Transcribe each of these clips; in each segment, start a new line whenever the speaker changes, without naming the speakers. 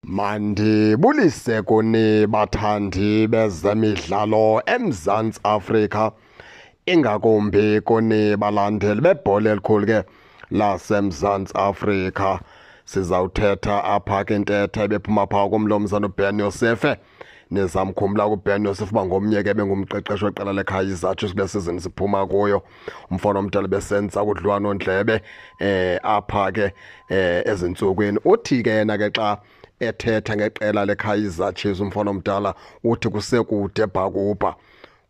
Mandibulise kuni bathandi bezemidlalo eMzantsi Afrika, ingakumbi kuni balandeli bebhola elikhulu ke laseMzantsi Afrika. Sizawuthetha apha ke intetha ebephuma phaa kumlomzana uBen Yosefe. Nizamkhumbula kuBen Yosefe uba ngomnye ke bengumqeqeshi weqela leKaizer Chiefs kule sizini siphuma kuyo. Umfana omdala besenza kudliwano-ndlebe apha ke ezintsukwini. Uthi ke yena ke xa ethetha ngeqela leKaizer Chiefs umfana omdala uthi kusekude ebhakubha.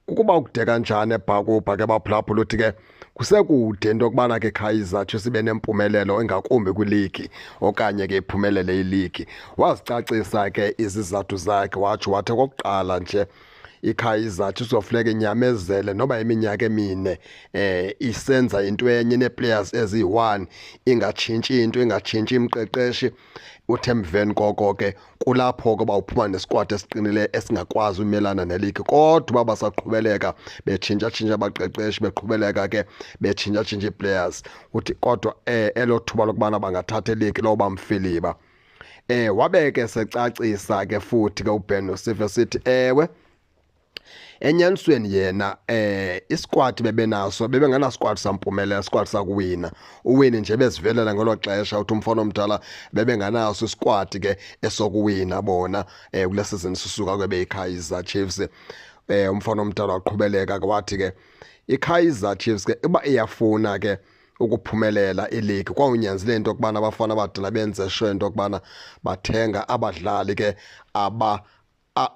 Ukuba kude kanjani ebhakubha ke baphulaphula, uthi ke kusekude into yokubana ke Kaizer Chiefs ibe nempumelelo engakumbi kwiligi okanye ke iphumelele iligi. Wazicacisa ke izizathu zakhe, watsho wathi okokuqala nje iKaizer Chiefs kuzofuneka inyamezele noba iminyaka emine isenza into enye nee-players eziyi-1, ingatshintshi into, ingatshintshi imqeqeshi. Uthe emveni koko ke kulapho ke bawuphuma nesquad esiqinileyo esingakwazi umelana neligi. Kodwa uba basaqhubeleka betshintshatshintsha abaqeqeshi, beqhubeleka ke betshintshatshintsha ii-players, uthi kodwa elo thuba lokubana bangathatha iligi loba mfiliba. Wabe ke secacisa ke futhi ke uBen Yosefe sithi ewe, enyanisweni yena isquad bebenaso bebengana squad sampumelela, squad sakuwina uwini nje bezivelela ngelo xesha. Uthi umfana omdala bebenganaso isquad ke esokuwina bona kule season sisuka ke beyiKaizer Chiefs. Umfana omdala waqhubeleka ke wathi ke iKaizer Chiefs ke uba iyafuna ke ukuphumelela iligi, kwawunyanzeleke into yokubana abafana abadala benze sure into yokubana bathenga abadlali ke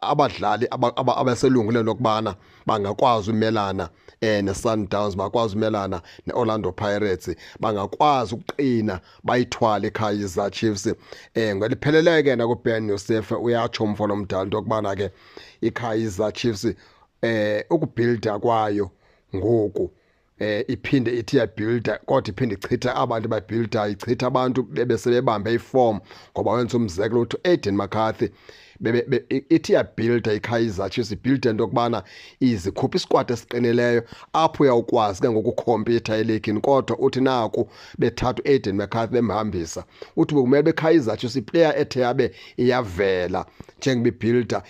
abadlali abaselungilweni lokubana bangakwazi umelana neSundowns, bakwazi umelana neOrlando Pirates, bangakwazi ukuqina bayithwale iKaizer Chiefs. Ngelipheleleyo ke nakuBen Yosefe uyatsho umfana omdala into yokubana ke iKaizer Chiefs ukubuilda kwayo ngoku iphinde ithi iyabuilda kodwa iphinde ichitha abantu babuilda, ichitha abantu bebesebebambe iform. Ngoba wenza umzekelo uthi Aiden McCarthy ithi iyabuilda iKaizer Chiefs, ibuilda into yokubana izikhupha isquad esiqinileyo apho uyawukwazi ke ngoku ukhompyutha eligini. Kodwa uthi naku bethatha uAiden McCarthy bemhambisa, uthi bekumele beKaizer Chiefs iplayer ethe yabe iyavela njengoba ibuilda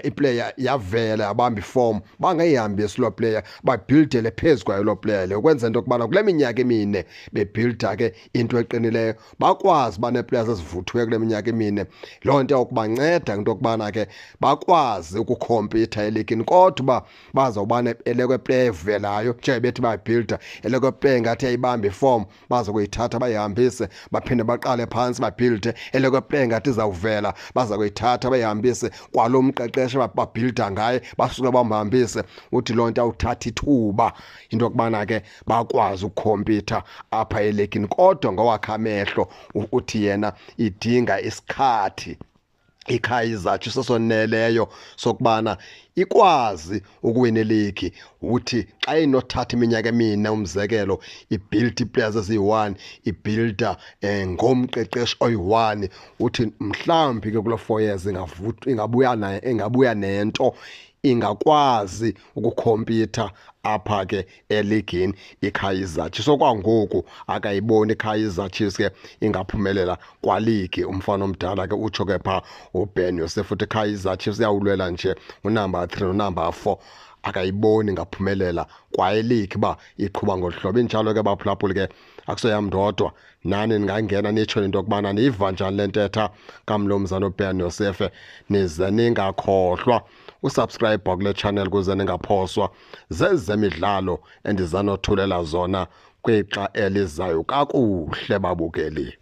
iplayer yavela yabamba iform, bangayihambisi loo player, babuildele phezu kwayo loo player leyo, ukwenza into yokubana kule minyaka emine bebuilda ke into eqinileyo bakwazi uba nee-players ezivuthiweyo kule minyaka emine. Loo nto yakubanceda into yokubana ke bakwazi ukukhompyutha eligini. Kodwa uba bazawuba elekwe player evelayo njengoba bethi babuilda elekwe player ngathi yayibamba iform, baza kuyithatha bayihambise, baphinde baqale phantsi babuilde elekwe player ngathi izawuvela, baza kuyithatha bayihambise, kwalo mqeqeshe babuilda ngaye basuke bamhambise. Uthi loo nto awuthatha ithuba into yokubana ke bakwazi ukukhompyutha apha elegini. Kodwa ngowakhe amehlo uthi yena idinga isikhathi iKaizer Chiefs esoneleyo sokubana ikwazi ukuwina iligi. Uthi xa inothatha iminyaka emine umzekelo ibuild players eziyi-1, ibuilda ngomqeqeshi oyi-1, uthi mhlawumbi ke kulo 4 years ingabuya naye, ingabuya nento, ingakwazi ukukhompyutha apha ke eligini iKaizer Chiefs. Okwangoku akayiboni iKaizer Chiefs ke ingaphumelela kwaligi. Umfana omdala ke utsho ke pha uBen Yosef uthi iKaizer Chiefs iyawulwela nje unumber 3 nonumber 4, akayiboni ngaphumelela kwaye league uba iqhuba ngolu hlobo. Injalo ke baphulaphuli ke, akusoyam ndodwa, nani ningangena nitsho into yokubana niyiva njani le ntetha kamlomzana uBen Yosefe. Nize ningakhohlwa usubscribe kule channel kuze ningaphoswa zezemidlalo endizanothulela zona kwixa elizayo. Kakuhle babukeli.